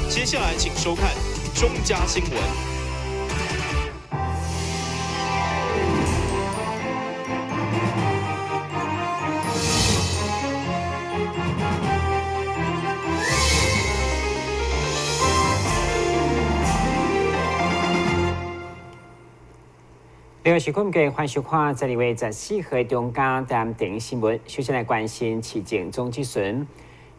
接下來請收看中嘉新聞。另是今嘅欢迎收看12月14号中嘉台电新闻。首先来关心市政总质询。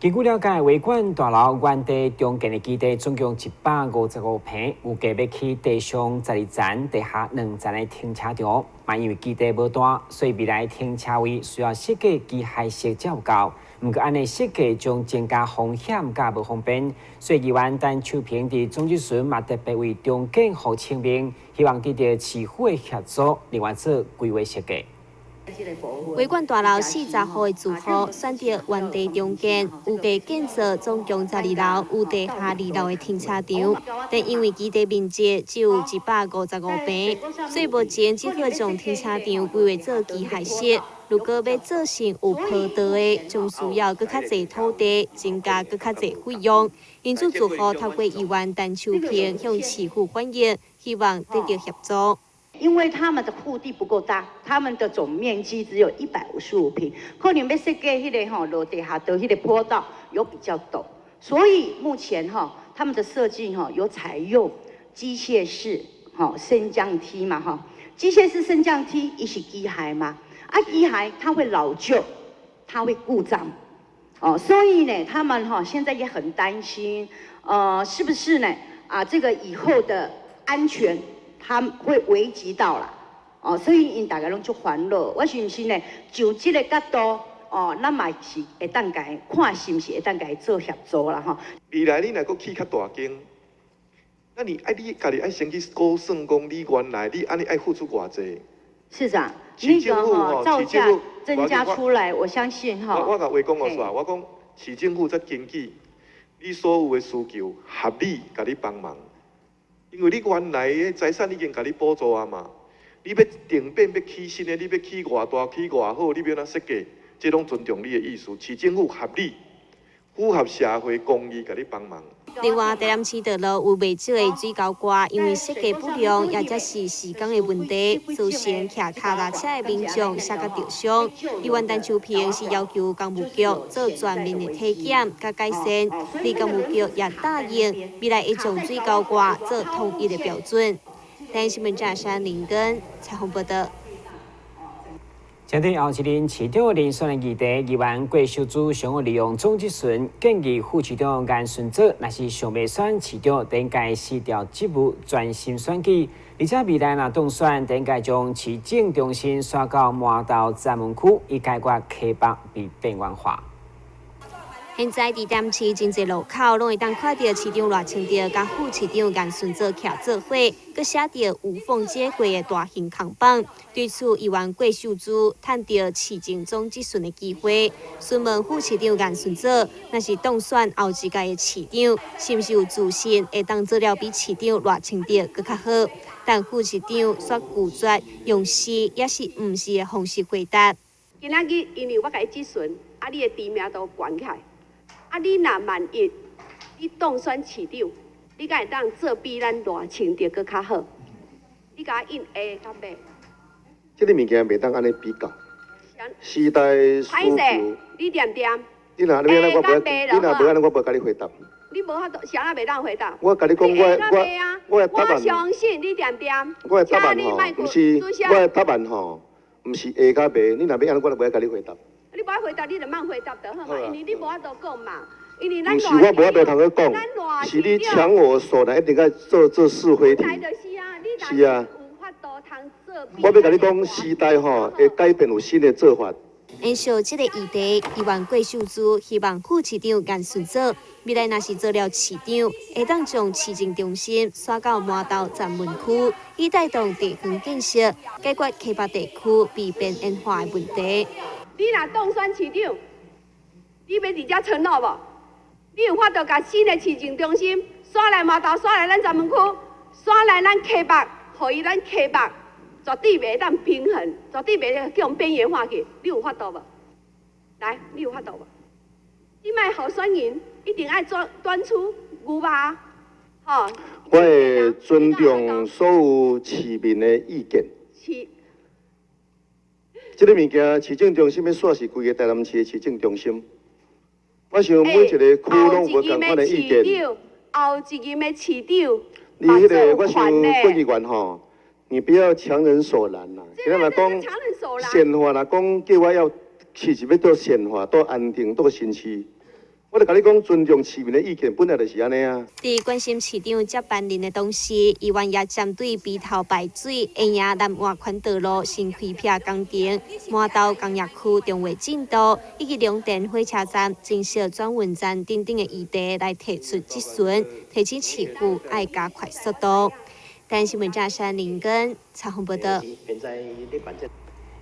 根据了解，维管大楼原地重建的基地总共155坪，预计欲起地上12层、地下2层的停车场。嘛，因为基地无大，所以未来停车位需要设计机械式才有够。毋过，按呢设计将增加风险佮无方便，所以议员陈秋萍伫总质询嘛特别为重建户请命，希望得到市府的协助，另外做规划设计。维管大楼40户的住户选择原地重建，预计建设总共12楼有地下2楼的停车场。但因为基地面积只有155坪，所以目前只好将停车场规划做机械式。如果欲做成有坡道的，将需要阁较济土地，增加阁较济费用。因此，住户透过议员陈秋萍向市府反映，希望得到协助。因为他们的腹地不够大，他们的总面积只有155坪，可能欲设计彼个吼落地下的彼个坡道有比较陡，所以目前哈他们的设计哈有采用机械式吼升降梯嘛哈，机械式升降梯伊是机械嘛，啊机械它会老旧，它会故障，哦，所以呢他们哈现在也很担心，是不是呢啊这个以后的安全？它会危及到啦，哦，所以𪜶大家拢足烦恼。我是毋是呢？就这个角度，哦，咱嘛是会当共看，是毋是会当共伊做协助啦？吼。未来你若阁起较大间，那你爱你家己爱先去估算讲，你原来你按呢爱付出偌济？市长，那个吼造价增加出来，我相信哈。我共话讲予煞，我讲市政府才根据你所有的需求合理，共你帮忙。因为你原来的财产已经共你补助啊嘛，你欲定变欲起新的，你欲起偌大起偌好，你欲按怎设计，这拢尊重你的意思。市政府合理，符合社会公义，共你帮忙。另外，台南市道路有袂少的水沟盖，因为设计不良，抑者是施工的问题，造成骑跤踏车的民众摔甲著伤。议员陈秋萍是要求工务局做全面的体检佮改善，而工务局也答应未来会将水沟盖做统一的标准。台南新闻记者林根采访报道。针对后一任市长遴选的议题，议员郭秀珠想欲利用总质询建议副市长颜顺祖，若是想欲选市长，应该辞掉职务，专心选举。而且未来若当选，应该将市政中心徙到麻豆站门区，以解决溪北被边缘化。现在伫台南市真济路口，拢会当看著市长赖清德佮副市长颜顺祖徛做伙，阁写著无缝接轨的大型扛棒。对此，议员郭秀珠趁著市政总质询的机会，询问副市长颜顺祖，若是当选后一届的市长，是毋是有自信会当做了比市长赖清德阁较好？但副市长却拒绝用是抑是毋是的方式回答。今仔日因为我共伊质询，啊，你的知名度悬起来。啊！你若万一你当选市长，你敢会当做比咱赖清德阁较好？你共我应 A 佮 B。这个物件袂当按呢比较。时代需求。你恬恬。你若按呢，我无，你若无按呢，我无共你回答。你无法度，啥仔袂当回答？我共你讲，我的答案。我相信你恬恬。我的答案吼，毋是我的答案吼，毋是 A 佮 B。你若欲按呢，我就无爱共你回答。你无爱回答，你就莫回答就好嘛，因为你无法度讲嘛。因为咱毋是我无法度通去讲，是你强我所难，一定爱做做是非题。是啊。我欲共你讲，时代吼会改变，有新的做法。延续这个议题，议员郭秀珠希望副市长颜顺祖未来若是做了市长，会当将市政中心徙到麻豆站门区，以带动地方建设，解决溪北地区被边缘化的问题。你若当选市长，你欲伫遮承诺无？你有法度共新的市政中心徙来麻豆，徙来咱站门区，徙来咱溪北，予伊咱溪北绝对袂当平衡，绝对袂去予边缘化去。你有法度无？来，你有法度无？这摆候选人一定爱端出牛肉，吼。我會尊重所有市民的意見。市。這个物件，市政中心欲煞是規个台南市的市政中心。我想每一個區攏有仝款的意見。後一任的市長。你彼个，我想郭議員吼，你不要強人所難啦。今仔若講善化，若講叫我要市是欲倒善化、倒安定、倒新市，我就共你講，尊重市民的意見，本來就是按呢啊。佇關心市長接班人的同時，議員也針對埤頭排水、延陽南外環道路新開闢工程、饃頭工業區重劃進度，以及龍田火車站增設轉運站等等的議題來提出質詢，提醒市府愛加快速度。台新聞記者林根採訪報道。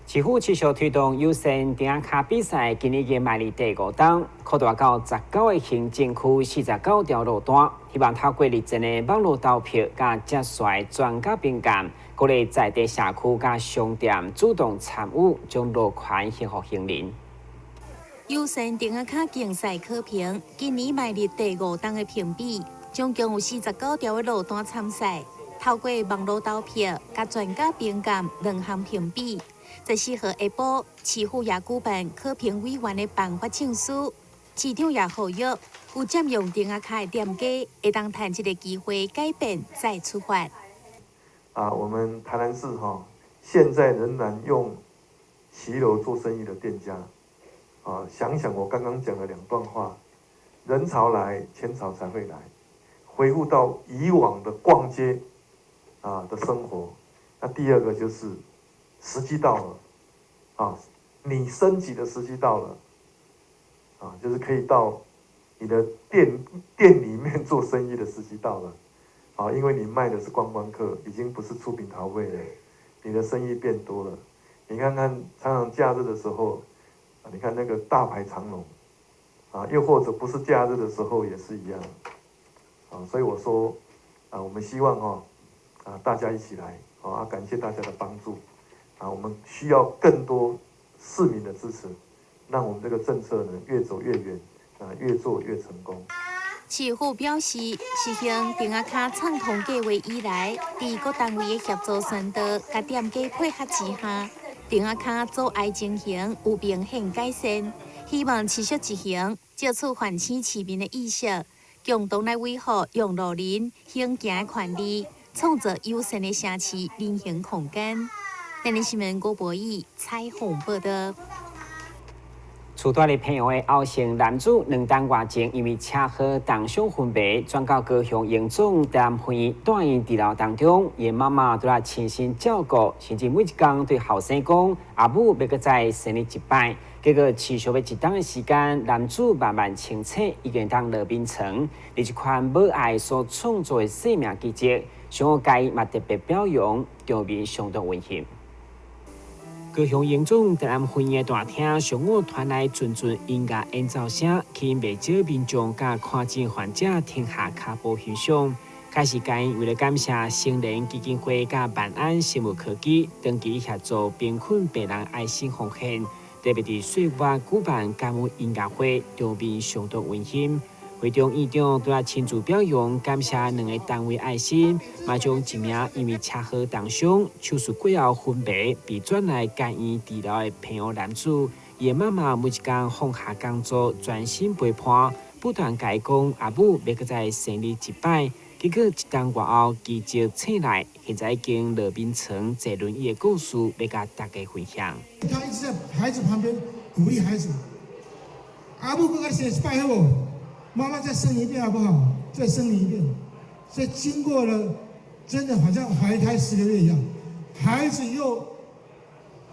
市府持續推動友善釘仔跤比賽，今年已經邁入第五冬，擴大到19個行政區49條路段，希望透過認真的網路投票、佮接帥專家評鑑，鼓勵在地社區佮商店主動參與，將路權還予行人。友善釘仔跤競賽考評，今年邁入第五冬的評比，總共有49條的路段參賽，透過網路投票、佮專家評鑑兩項評比。14號下晡，市府也舉辦考評委員的頒發證書，市長也呼籲有佔用釘仔跤的店家，會當趁這个機會改變再出發。啊，我們台南市哈，現在仍然用騎樓做生意的店家，啊，想想我剛剛講的兩段話，人潮來，錢潮才會來，恢復到以往的逛街啊的生活。那第二個就是。時機到了，啊，你升級的時機到了，啊，就是可以到你的店裡面做生意的時機到了，啊，因為你賣的是觀光客，已經不是出品頭位了，你的生意變多了。你看看常常假日的時候，啊，你看那個大排長龍，啊，又或者不是假日的時候也是一樣，啊，所以我說，啊，我們希望哦，啊，大家一起來，啊，感謝大家的幫助。啊，我們需要更多市民的支持，讓我們這個政策呢越走越遠，啊，越做越成功。市府表示，實行釘仔跤暢通計劃以來，佇各單位的協助宣導、佮店家配合之下，釘仔跤阻礙情形有明顯改善。希望持續執行，藉此喚醒市民的意識，共同來維護用路人行行的權利，創造友善的城市人行空間。台南新聞郭博義採訪報道。厝蹛佇平陽的歐姓男子兩冬外前因為車禍重傷昏迷，轉到高雄榮總台南分院住院治療當中，伊媽媽拄來親身照顧，甚至每一工對後生講阿母欲閣再生你一擺。結果持續欲一冬的時間，男子慢慢清醒，已經當落眠床。佇這款母愛所創造的生命奇蹟，上午嘛特別表揚，場面相當溫馨。高雄榮總台南分院的大廳，上午傳來陣陣音樂演奏聲，吸引袂少民眾佮看診患者停下跤步欣賞。開始間為了感謝星聯基金會佮萬安生物科技長期協助貧困病人愛心奉獻，特別佇歲月舉辦感恩音樂會，場面相當溫馨。會長院長拄來親自表揚，感謝兩个單位愛心，嘛將一名因為車禍重傷、手術過後昏迷被轉來該院治療的平陽男子，伊的媽媽每一工放下工作，專心陪伴，不斷共伊講阿母欲閣再生你一擺。結果一冬外後奇蹟醒來，現在已經落眠床坐輪椅的故事，欲共大家分享。他一直在孩子旁邊鼓勵孩子，阿母閣共生一擺好無？媽媽再生一遍好不好？再生你一遍。這經過了，真的好像懷胎10個月一樣，孩子又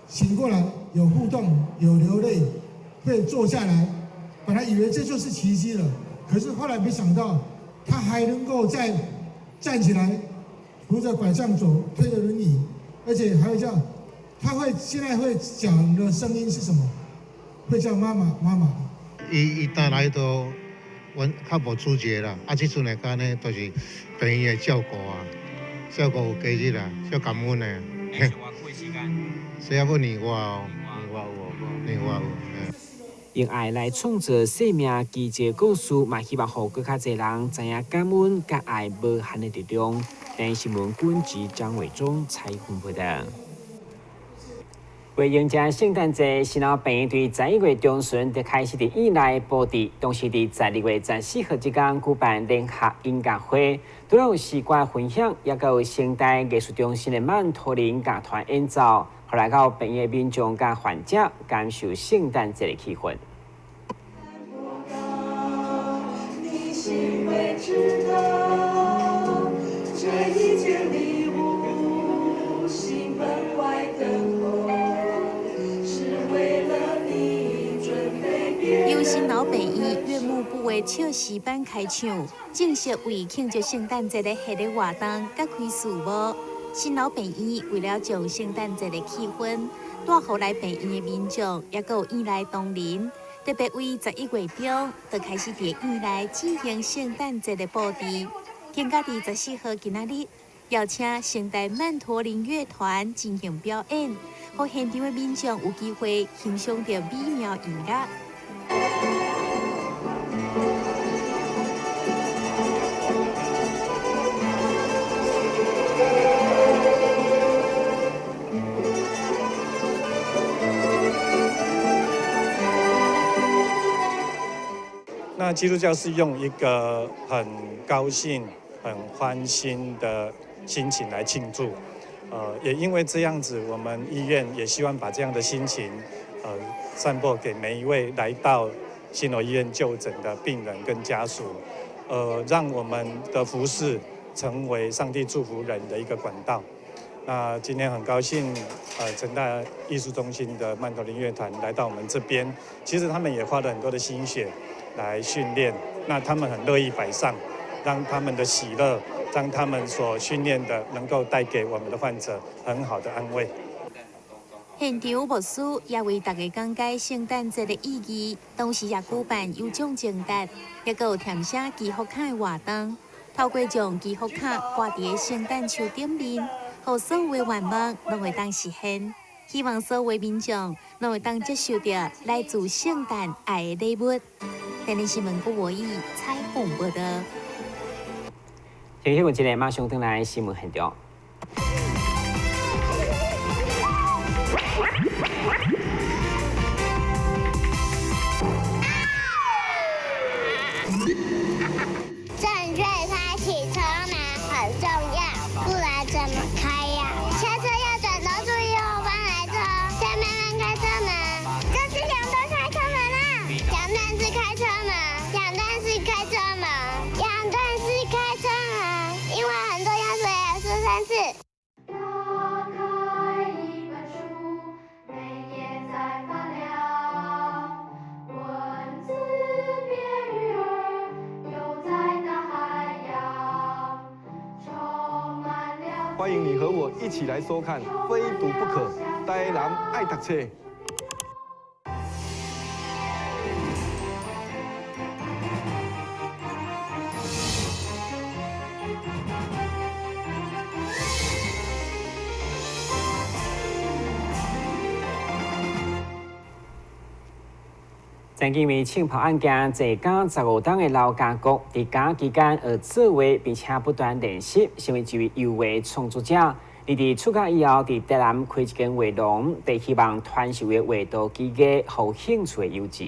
醒過來，有互動，有流淚，會坐下來。本來以為這就是奇蹟了，可是後來沒想到，他還能夠再站起來，扶着拐杖走，推着輪椅，而且還會叫，他會現在會講的聲音是什麼？會叫媽媽媽媽。伊當來都。阮較無知覺啦，啊，這陣來講呢，都是病院的照顧啊，照顧有加入啦，足感恩的。需要年外哦，年外有，年外有。用愛來創造生命奇蹟故事，嘛希望予閣較濟人知影感恩佮愛無限的力量。電視新聞軍職張偉忠採訪報道。為迎接聖誕節，新老病院對11月中旬就開始佇院內佈置，同時佇12月14號這工舉辦聯合音樂會，除了有詩歌分享，也閣有成大藝術中心的曼陀林樂團演奏，予來到病院的民眾佮患者感受聖誕節的氣氛。由新老病院院牧部的唱詩班開唱，正式為慶祝聖誕節的系列活動佮開序幕。新老病院為了將聖誕節的氣氛帶予來病院的民眾，也閣有院內同仁，特別為11月中就開始佇院內進行聖誕節的佈置。更加佇14號今仔日，邀請聖誕曼陀林樂團進行表演，予現場的民眾有機會欣賞著美妙音樂。那基督教是用一個很高興、很歡欣的心情來慶祝，也因為這樣子，我們醫院也希望把這樣的心情，散播給每一位來到新羅醫院就診的病人跟家屬，讓我們的服事成為上帝祝福人的一個管道。那今天很高興，成大藝術中心的曼陀林樂團來到我們這邊，其實他們也花了很多的心血來訓練，那他們很樂意擺上，讓他們的喜樂，讓他們所訓練的能夠帶給我們的患者很好的安慰。現場牧師也為大家講解聖誕節的意義，同時也舉辦有獎徵答，也閣有填寫祈福卡的活動，透過將祈福卡掛佇聖誕樹頂面，予所有的願望攏會當實現。希望所有的民眾攏會當接受著來自聖誕愛的禮物。電視新聞郭博義採訪報道。天氣問題，馬上轉來新聞現場。正確開啟車門很重要，不然怎麼開呀？下車要轉頭注意後方來車，再慢慢開車門。這是兩段開車門啦，兩段式開車門，兩段式開車門，兩段式開車門，因為很重要，所以要說三次。歡迎你和我一起來收看《非讀不可》，台南愛讀冊。曾經為槍炮案件坐監15冬的劉家國，佇監期間學作畫，並且不斷練習，成為一位油畫創作者。而佇出獄以後，佇台南開一間畫廊，佇希望傳授的畫圖技藝，予有興趣的遊子。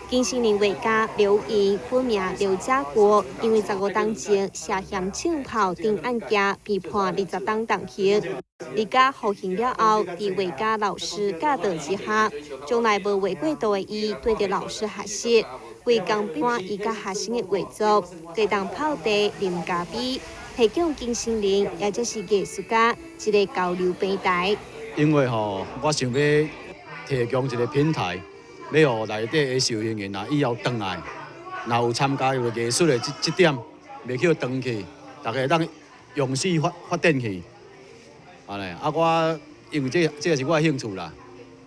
金星林畫家劉盈，本名劉家國，因為15冬前涉嫌槍炮等案件，被判20冬重刑。離家服刑了後，佇畫家老師教導之下，從來無畫過圖的伊，對著老師學習，為工班伊佮學生的畫作，加當泡茶、啉咖啡，提供金星林，也就是藝術家一個交流平台。因為吼，我想欲提供一個平台，欲予內底的受刑人啊，以後轉來，若有參加藝術的這點，袂去轉去，大家會當永續發展去。按呢，啊，我因為這個是我的興趣啦，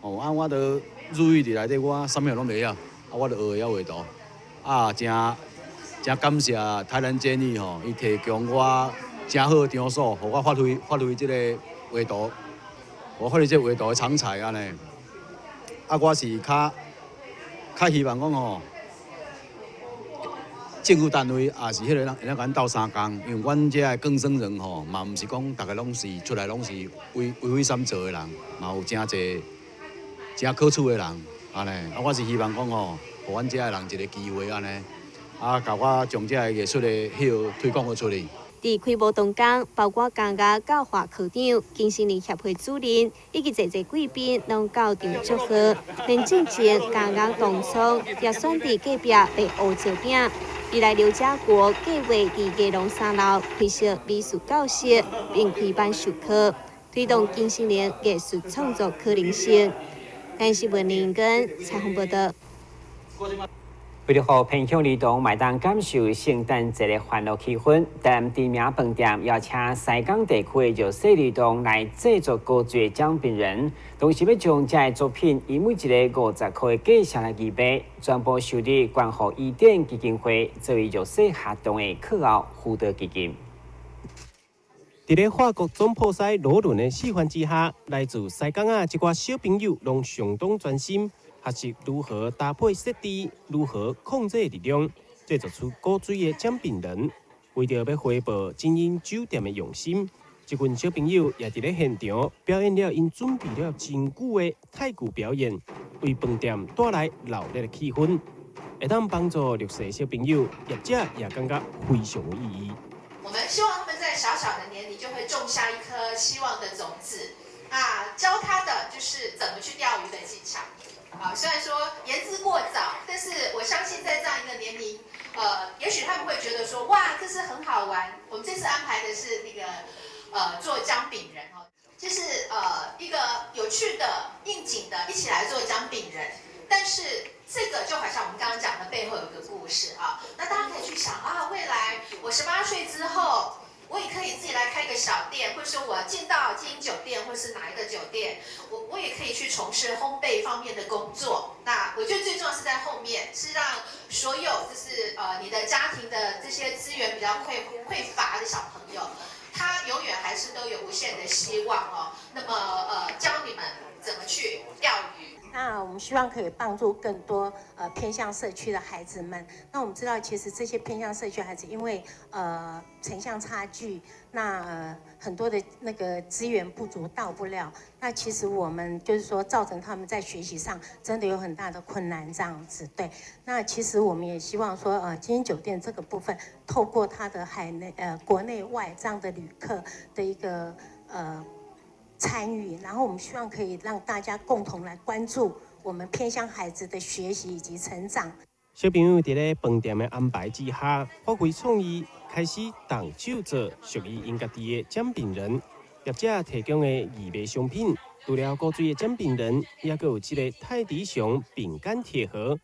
哦，啊，我都入獄佇內底，我啥物攏袂曉，啊，我就學會曉畫圖，啊，誠感謝台南監獄吼，伊提供我誠好的場所，予我發揮這個畫圖，我發揮這個畫圖的長才按呢。啊，我是較較希望講吼，政府單位也是彼个人會當共阮鬥相共，因為阮這个更生人吼，嘛毋是講逐个攏是出來攏是為為非三做的人，嘛有誠濟誠可取的人，按呢。啊，我是希望講吼，予阮這个人一个機會按呢，啊，共我將這个藝術的彼個推廣予出去。佇開幕當天，包括嘉義教化科長、更生人協會主任以及濟濟貴賓攏到場祝賀。連進前嘉義同窗也選佇隔壁賣烏石餅。未來劉家國計劃佇基隆三樓開設美術教室，並開班授課，推動更生人藝術創作可能性。台視新聞林根採訪報導。為了予偏鄉兒童嘛會當感受聖誕節的歡樂氣氛，台南知名飯店邀請西港地區的弱勢兒童來製作古錐的薑餅人，同時欲將這个作品以每一个50箍的價錢來義賣，全部收入捐予伊甸基金會作為弱勢學童的課後輔導基金。佇咧法國總鋪師羅倫的示範之下，來自西港仔這寡小朋友攏相當專心。學習如何搭配色調，如何控制力量，製作出古錐的薑餅人。為著欲回報精英酒店的用心，這群小朋友也佇咧現場表演了𪜶準備了真久的太鼓表演，為飯店帶來鬧熱的氣氛，會當幫助弱勢小朋友，業者也感覺非常有意義。我們希望他們在小小的年齡就會種下一顆希望的種子，啊，教他的就是怎麼去釣魚的技巧。啊，雖然說言之過早，但是我相信在這樣一個年齡，也許他們會覺得說，哇，這是很好玩。我們這次安排的是那個，做薑餅人哦，就是一個有趣的、應景的，一起來做薑餅人。但是這個就好像我們剛剛講的背後有一個故事啊，那大家可以去想啊，未來我18歲之後，我也可以自己來開個小店，或者說我進到經英酒店，或是哪一個酒店，我也可以去從事烘焙方面的工作。那我覺得最重要是在後面，是讓所有就是你的家庭的這些資源比較匱乏的小朋友，他永遠還是都有無限的希望哦。那麼教你們怎麼去釣魚。那我們希望可以幫助更多偏鄉社區的孩子們。那我們知道，其實這些偏鄉社區孩子，因為城鄉差距，那很多的那個資源不足，到不了。那其實我們就是說，造成他們在學習上真的有很大的困難，這樣子。對。那其實我們也希望說，晶英酒店這個部分，透過它的海內國內外這樣的旅客的一個參與，然後我們希望可以讓大家共同來關注我們偏鄉孩子的學習以及成長。小朋友佇咧飯店的安排之下，發揮創意，開始動手做屬於𪜶家己的薑餅人。業者提供的義賣商品，除了古錐的薑餅人，也閣有這个泰迪熊餅乾鐵盒。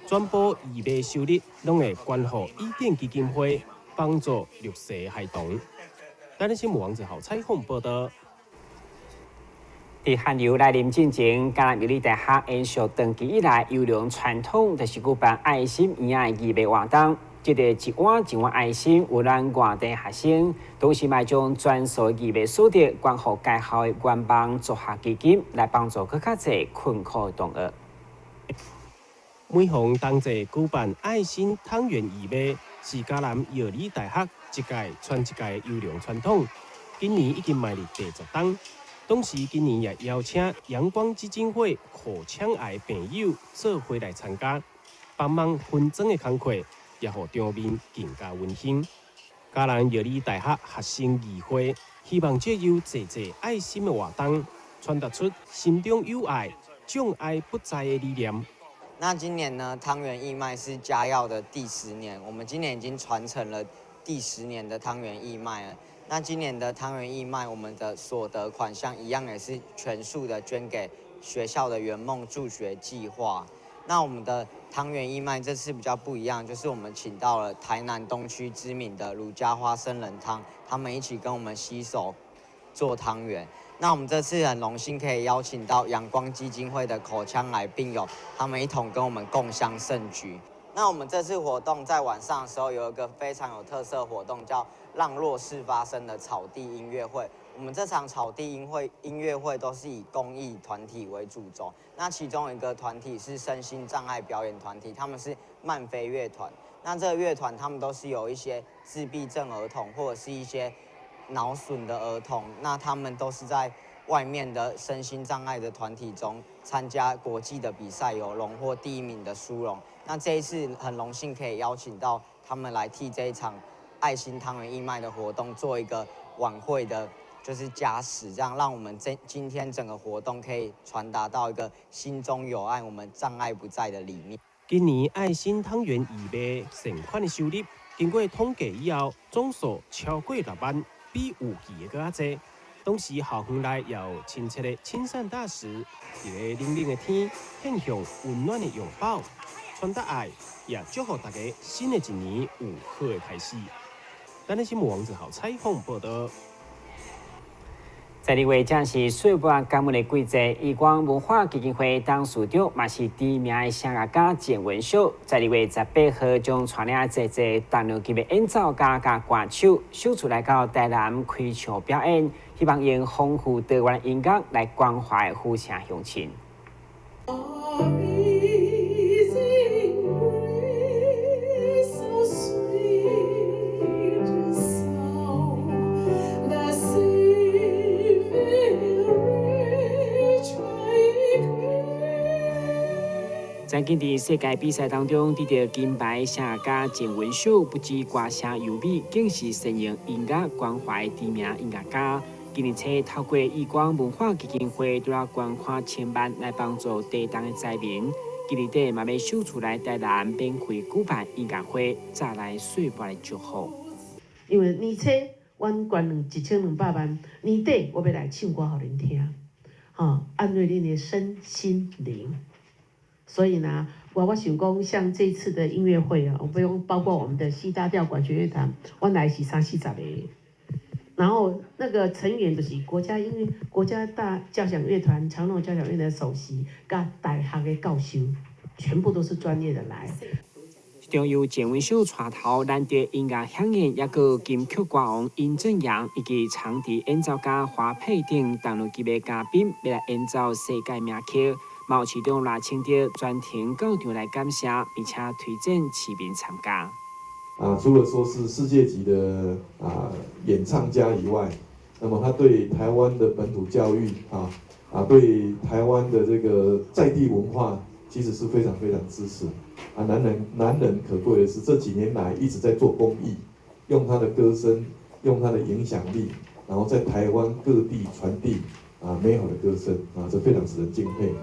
全部義賣收入攏會捐予伊甸基金會，幫助弱勢孩童。台視新聞王子豪採訪報導。佇寒流來臨進前，嘉南藥理大學延續長期以來優良傳統，就是舉辦愛心圓仔的義賣活動。這个一碗一碗愛心，有咱外地學生，同時嘛將全數義賣所得捐予該校的願望助學基金，來幫助閣較濟困苦的同學。每逢冬季舉辦愛心湯圓義賣，是嘉南藥理大學一屆傳一屆的優良傳統。今年已經邁入第十冬。同時，今年也邀請陽光基金會口腔癌病友做伙來參加，幫忙分裝的工課，也予場面更加溫馨。嘉南藥理大學學生議會希望藉由濟濟愛心的活動，傳達出心中有愛、將愛不在的理念。那今年呢，湯圓義賣是嘉藥的第10年，我們今年已經傳承了第十年的湯圓義賣了。那今年的湯圓義賣，我們的所得款項一樣也是全數的捐給學校的圓夢助學計劃。那我們的湯圓義賣這次比較不一樣，就是我們請到了台南東區知名的儒家花生仁湯，他們一起跟我們攜手做湯圓。那我們這次很榮幸可以邀請到陽光基金會的口腔癌病友，他們一同跟我們共襄盛舉。那我們這次活動在晚上的時候有一個非常有特色活動，叫讓弱勢發聲的草地音樂會。我們這場草地音樂會都是以公益團體為主軸，那其中一個團體是身心障礙表演團體，他們是漫飛樂團。那這個樂團他們都是有一些自閉症兒童或者是一些腦損的兒童，那他們都是在外面的身心障礙的團體中參加國際的比賽，有榮獲第一名的殊榮。那這一次很榮幸可以邀請到他們來替這一場愛心湯圓義賣的活動做一個晚會的，就是加時，這樣讓我們這今天整個活動可以傳達到一個心中有愛，我們障礙不在的理念。今年愛心湯圓義賣善款的收入，經過統計以後，總數超過6萬，比預期的閣較濟。當時校園內也有親切的親善大使，佇咧冷冷的天，獻上溫暖的擁抱，傳達愛，也祝福大家新的一年有好的開始。咱的新聞王子豪採訪報道。12月正是歲末感恩的季節，義光文化基金會董事長嘛是知名的聲樂家鄭文秀，在2月18號將帶領濟濟重量級的演奏家佮歌手，首次來到台南開唱表演，希望用豐富多元的音樂來關懷府城鄉親。曾經佇世界比賽當中得到金牌，聲樂家鄭文秀不止歌聲優美，更是善用音樂關懷知名音樂家。今年初透過義光文化基金會，拄仔捐款千萬來幫助地動的災民。今年底嘛欲首次來台南免費舉辦音樂會，帶來歲末的祝福。因為年初阮捐1200萬，年底我欲來唱歌予恁聽，吼，安慰恁的身心靈。所以呢，我想講，像這次的音樂會啊，我不用包括我們的 C 大調管弦樂團，我來是三四十個，然後那個成員就是國家音樂、國家大交響樂團、長榮交響樂團首席，佮大學的教授，全部都是專業的來。這場由鄭文秀帶頭難得音樂饗宴，抑閣金曲歌王殷正陽以及長笛演奏家華佩等重量級的嘉賓，欲來演奏世界名曲。嘛市長賴清德專程到場來感謝，並且推薦市民參加。啊，除了說是世界級的演唱家以外，那麼他對台灣的本土教育對台灣的這個在地文化，其實是非常非常支持。啊，難能可貴的是，這幾年來一直在做公益，用他的歌聲，用他的影響力，然後在台灣各地傳遞美好的歌聲，啊，這非常使人敬佩。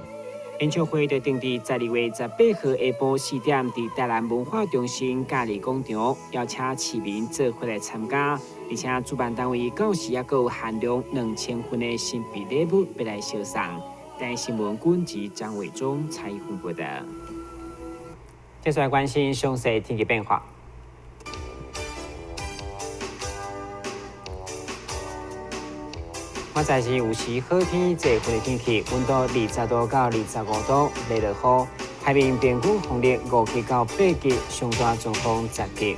演唱會就定佇12月18號下晡4點，佇台南文化中心嘉義廣場，邀請市民做伙來參加。而且主辦單位到時猶閣有限量2000份的神秘禮物欲來相送。台新聞軍及張偉忠採訪報道。接下來關心詳細天氣變化。現在是有時好天，濟份的天氣，溫度20度到25度，袂落雨。海面平均風力5級到8級，上大陣風10級。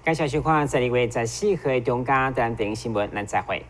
感謝收看12月14號的中嘉台南新聞，咱再會。